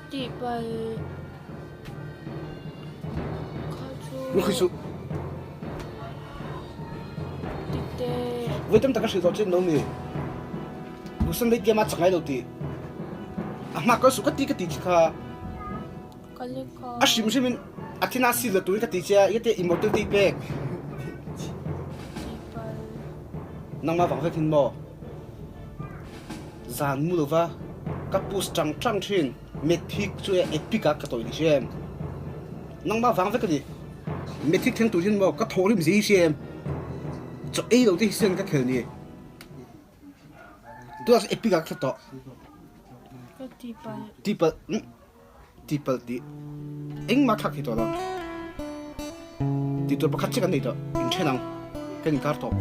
Tihpalh kha chu. Lukhi suh. Tite. Voi tam tak ka hrilh tawh che no mi. Lusan lei game a chak ngai lo ti. A hma kal suh ka ti ka ti che kha. Ka le kha. A hrim hrim in a thina sil la turin ka ti che a, i te immortality pek. Tihpalh. Nangmah vang vek hin maw? Zan mu lova ka push ṭang ṭang ṭhin. Mythic chu e epic a ka tawih ni hria em? Nangmah vang vek a ni. Mythic thleng tur hian maw ka thawhrim zi hi hria em? Chaw ei lo te hi sian ka khel ni. Tunah chuan epic ah ka hre tawh. Ka tipalh. Tipalh, umm tipalh tih engmah thlak thei tawh lo. Tih tur pakhat chiah kan nei tawh, inthen ang, kan inkar tawh.